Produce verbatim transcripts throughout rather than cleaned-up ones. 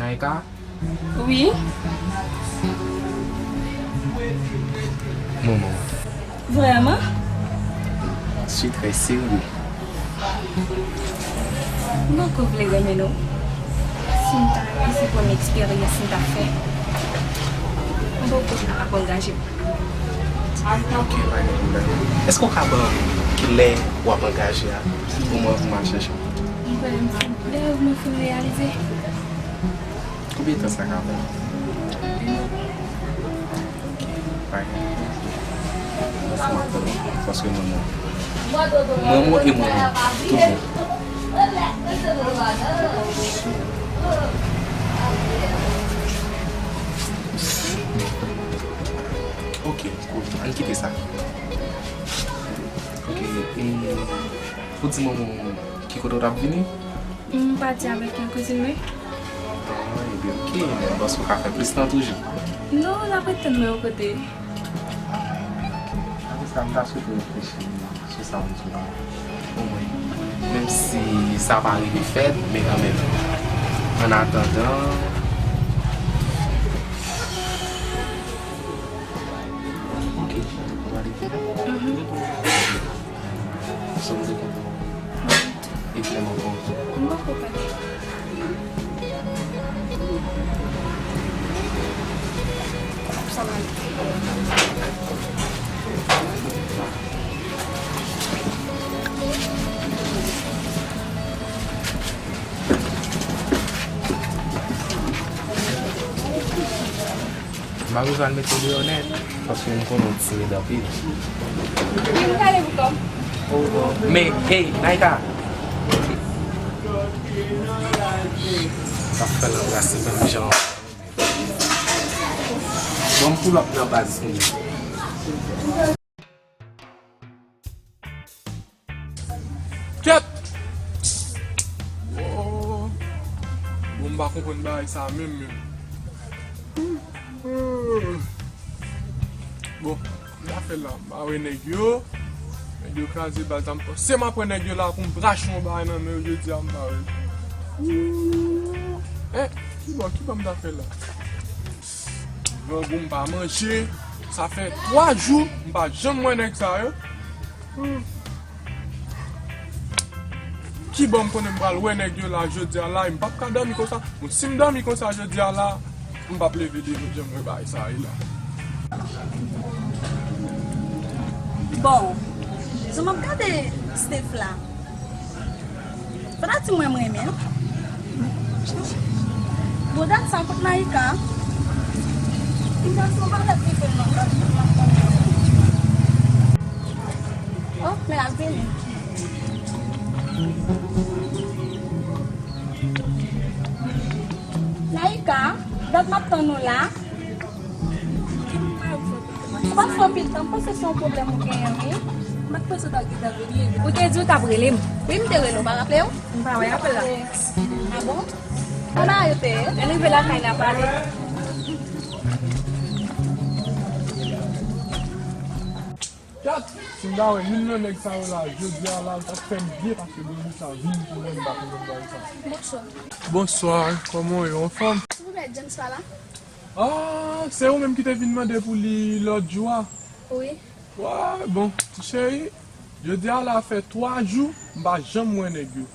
Naïka? Wi. Manman. Vrèman? Je suis très sérieux. M poko vle renmen non. Si m ta renmen, se premye eksperyans m ta fè. M poko aprann gaje. Ok, pa gen pwoblèm. Èske w ka ban m kilè w ap angaje a? Pou mwen, pou m al chèche w. Mwen, lè mwen fin reyalize. Konbyen tan sa ka pran? Ok, pa gen pwoblèm. Mwen fè m ap tann ou, paske mwen, mwen, mwen, mwen e mwen, mwen, toujou. Ok, cool. Ann kite sa. Ok, e, ou di manman w ki kote w t ap vini? M pati avèk yon kouzin mwen. Ah, ebyen, ok, men m panse w ka fè plis tan toujou. Non, l ap ret tann mwen yon kote. Ah, ebyen, ok. Apre sa, m ta swete w reflechi sou sa w di la. Omwen, menm si sa pa rive fèt, men kanmenm. An atandan, ok, ou pale kreyòl? Mhm. Sa w te konn? Epi lè m ap konn. M poko pale. Sa va. M pa bezwen al mete w deyò nèt, paske m konnen w timid anpil. Wi, m pale pou kò m. Men, hey, Naïka! Sa fè l anbrase menm jan. Ban m pull up nan baz pou mwen. Kèt! Oh. Bon, m pa konprann bagay sa menm, menm. Bon, m ta fè la, m pa wè nèg yo. Nèg yo kraze baz la, m panse m ap wè nèg yo la pou m rache yon bagay nan men yo jodi a, m pa wè. Eh, kibò, kibò m ta fè la? Grangou m pa manje. Sa fè twa jou m pa janm wè nèg sa yo. Hmm. Kibò m konnen m pral wè nèg yo la jodi a la, e m p ap ka dòmi konsa. Bon, si m dòmi konsa jodi a la, m p ap leve devan jan m wè bagay sa ye la. Bon, jan m ap gade Steph la, fò ta di mwen m renmen l. Bon, dat sa kot Naïka? Li pral fè yon bagay pou fè l nan kat. Oh, men l ap vini. Naïka, dat m ap tann ou la. Ou pa t fè anpil tan, m panse se yon pwoblèm ou genyen, wi. M pa t panse w t ap gentan vini. Ou te di w t ap rele m. Wi, m te rele w, pa raple w? M pa wè apèl la. Ah bon? Kòman yo te ye? Lè n rive lakay la, pale. Kat, si m ta wè youn nan nèg sa yo la, jodi a la, l t ap fè m byen paske grangou sa vin pou mwen, m pa konprann bagay sa. Bonswa. Bonswa, kòman w ye, w anfòm? Silvouplè, James pa la? Ah, se ou menm ki te vin mande pou li lòt jou a? Wi. Wa, bon, ti cheri, jodi a la fè twa jou, m pa janm wè nèg yo.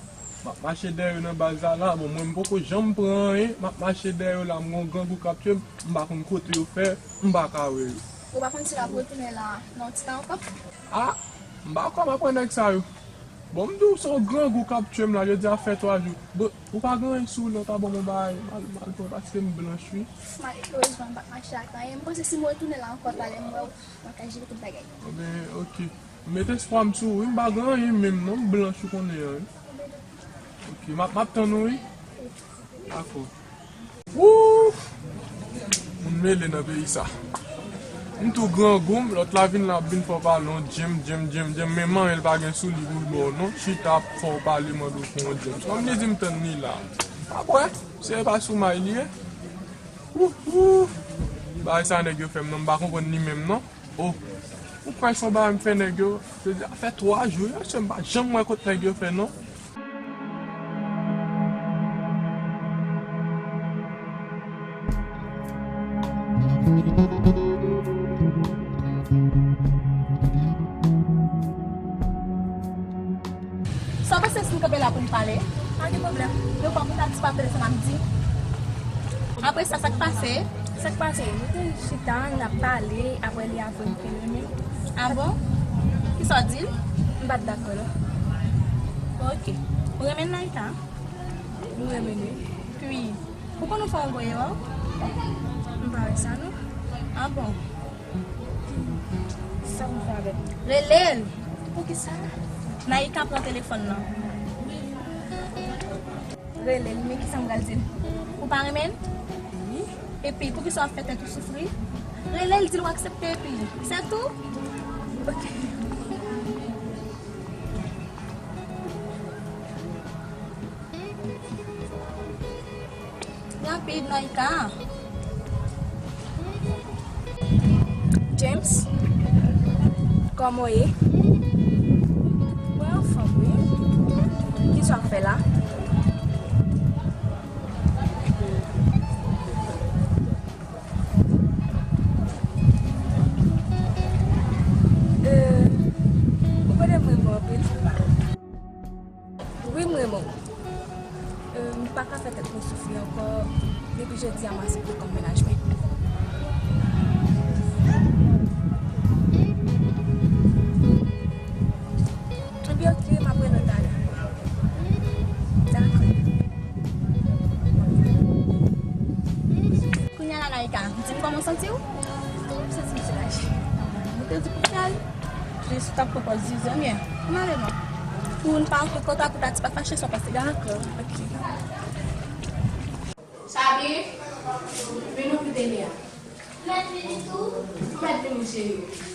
M ap mache dèyè yo nan baz la la, bon, mwen m poko janm pran anyen, m ap mache dèyè yo la, m gon grangou k ap tye m, m pa konn kote yo fè, m pa ka wè yo. Ou pa konn si l ap retounen la nan yon ti tan ankò? Ah, m pa kwè m ap wè nèg sa yo. Bon, m di w se yon grangou k ap tye m la, jodi a fè twa jou. Bon, ou pa gen anyen sou ou, non, ta ban m yon bagay, m al, m al pran paske m blanch, wi. Malerezman, m pa t mache ak anyen. M panse si m retounen la ankò talè, m wè w, m ap ka jere tout bagay. Enben, ok. M met espwa m sou ou, wi, m pa gen anyen menm, non, m blanch, ou konnen an, wi. Ok, m ap, m ap tann ou, wi. Dakò. Wouw! Moun mele nan peyi sa. M tou grangou m, lòt la vin la ap vin fè w pale yon djenm, djenm, djenm, djenm, men manyen l pa gen sou li pou l ba w non, chita ap fè w pale mande w pou yon djenm. Kòm li di m tann li la. M pa kwè, se pa sou may li ye. Wouw, wouw! Bagay sa nèg yo fè m non, m pa konprann li menm non. Oh, ou kwè se yon bagay m fè nèg yo? Se di, sa fè twa jou, mesye, m pa janm wè kot nèg yo fè non. Sa w panse si n kanpe la pou n pale? Pa gen pwoblèm. Yo pran kontak sou pa telefòn ap di. Apre sa, sa k pase? Sa k pase? Nou te chita, n ap pale, apre li avwe m ke l renmen m. A bon? Kisa w di l? M pa t dakò, non. Ok. Ou renmen Naïka? M renmen l, wi. Wi. Ou konn ou fè yon gwo erè? M pa wè sa, non. A bon? Sa pou m fè avè l? Rele l! Poukisa? Naïka pran telefòn nan. Rele l, men kisa m pral di l? Ou pa renmen l? Wi. Epi, poukisa w ap fè tèt ou soufri? Rele l, di l w aksepte epi. Se tou? Ok. Rapid, Naïka. James, kòman w ye? Mwen anfòm, wi. Kisa w ap fè la? Euh, ou konnen m renmen w anpil. Wi, m renmen w. Euh, m pa ka fè tèt mwen soufri ankò. Depi jodi a, m aksepte w kòm mennaj mwen. Ebyen, ok, m ap rele w talè. Dakò. Kounye a la, Naïka, di m kòman w santi w? M santi m soulaje. Ou te di pou fè l? Jis t ap pran pòz di zanmi. Ann ale non. Pou n pa antre twò ta, pou Tati pa fache, sa w panse? Dakò, ok. Sabi, vin nou kite li a. Ou mèt vini tou? Ou mèt vini, cheri.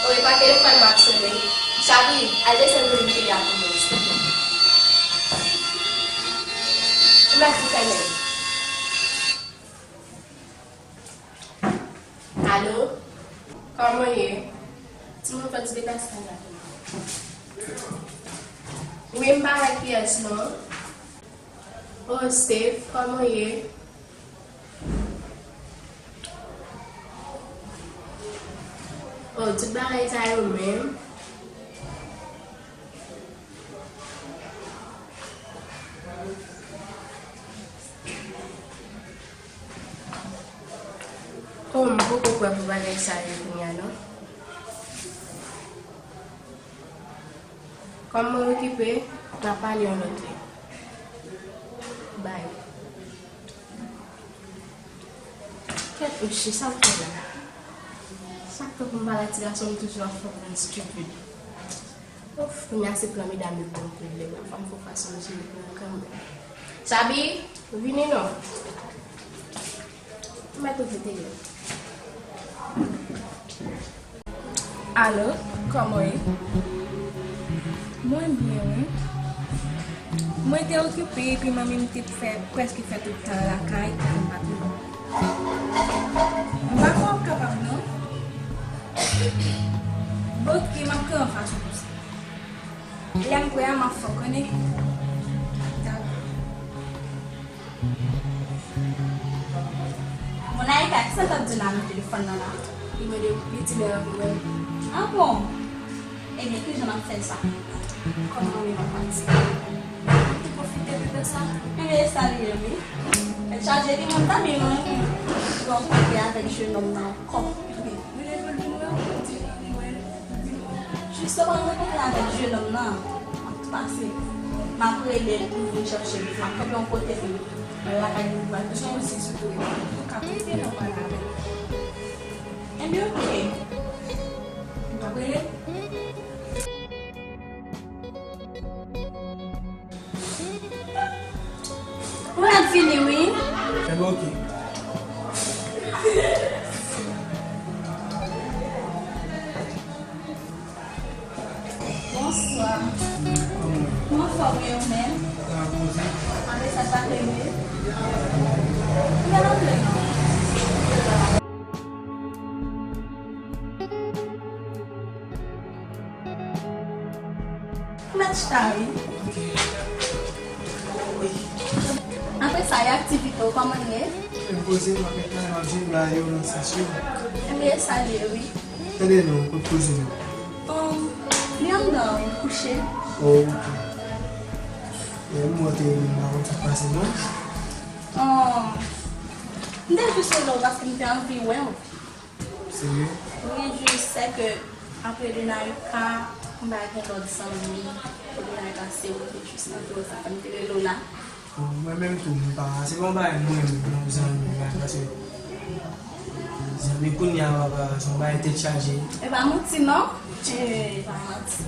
O, e pa telefòn m ap sone. Sabi, al desann pou m kite a pou mwen. Ou mèt di fèmen. Alo? Kòman w ye? Timoun, fè ti deplase la pou mwen. Wi, m pa wè kiyès non. Oh, Steph, kòman w ye? Oh, tout bagay sa yo menm. Oh, m poko prè pou bagay sa yo kounye a non. Kòm mwen okipe, n a pale yon lòt lè. Bay. Kèt, Ochi, sa w fè la? Sa k fè pou m pale ak ti gason m toujou ap fè w rann stupid? Ouf, kounye a se plan medam yo pran pou l lè m ap fè m fè fason m jere pou l kanmenm. Sabi, vini non. Mèt ou kite yo. Alo, kòman w ye? Mwen byen, wi. Mwen te okipe, epi manmi m te fè, prèske fè tout tan lakay, epi m pa t vini. M pa kwè w ap kapab, non. Bon, oke, m ap kreye yon fason pou sa. Lè m prè a, m ap fè w konnen. Dakò. Bon, Naïka, kisa l t ap di w la nan telefòn nan la? Li mande, li di lè l ap wè m. Ah bon? Ebyen, kijan n ap fè sa? Kòm mwen menm ap pati. M te pwofite de tan sa. Ebyen, e sa li ye, wi. Tèt chaje, li menm ta byen, wi. Bon, kote avèk jenòm nan ankò. Wi, li vin wè m, li di li wè l. Jis lè w pral rankontre avèk jenòm nan, m ap pase. M ap rele l pou l vin chèche m. M ap kanpe yon kote pou li. Al lakay li, ou pral bezwen yon ti sou tou. Ou ka prive lè w pale avè l. Enben, oke. M ap rele l. Ou mèt vini, wi. Enben, oke. Bonswa. Kòman w ye? M anfòm, e ou menm? Sa va, poze. Anben, sa pa rele. M pa antre, non. Ou mèt chita, wi. Apre sa, e aktivite w, kòman l ye? Mwen poze, m ap travay, m ap jwenn bagay yo nan sans yo. Enben, e sa l ye, wi. Tande non, kote kouzen ou? Bon, li anndan, wi, kouche. Oh, ok. E, m wè w te, m pa konn sa k pase, non? Oh, m te jis rele w paske m te anvi wè w. Serye? Wi, jis, sèke apre Denarika, m pa gen lòt zanmi. Apre Denarika, se ou, m te jis anvi wè w, sa fè m te rele w la. Bon, mwen menm tou, m pa, se pa yon bagay mwen menm, non, zanmi, bagay, paske zanmi kounye a, pa, pa, se yon bagay tèt chaje. E pa manti, non? E pa manti.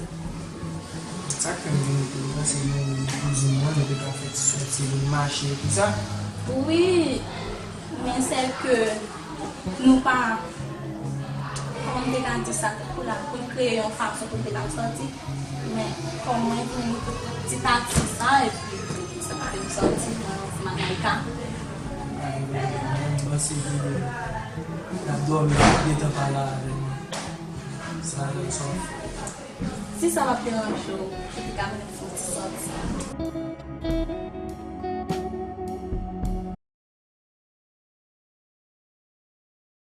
Sa k fè m vin tou, paske yon kouzin mwen, nou te ka fè ti sòti, nou mache, tout sa. Wi, men sèke nou pa, kòman m te ka di sa, tankou la, pou n kreye yon fason pou n te ka sòti. Men, kòm mwen vin pou ti pati sa, epi sa pa vin sòti, mwen ansanm ak Naïka. Mwen panse ke l ap dòmi, li gentan pale avè m. Sa, sa w ap fè? Si sa p ap deranje w, ou te ka vin fè yon ti sòti.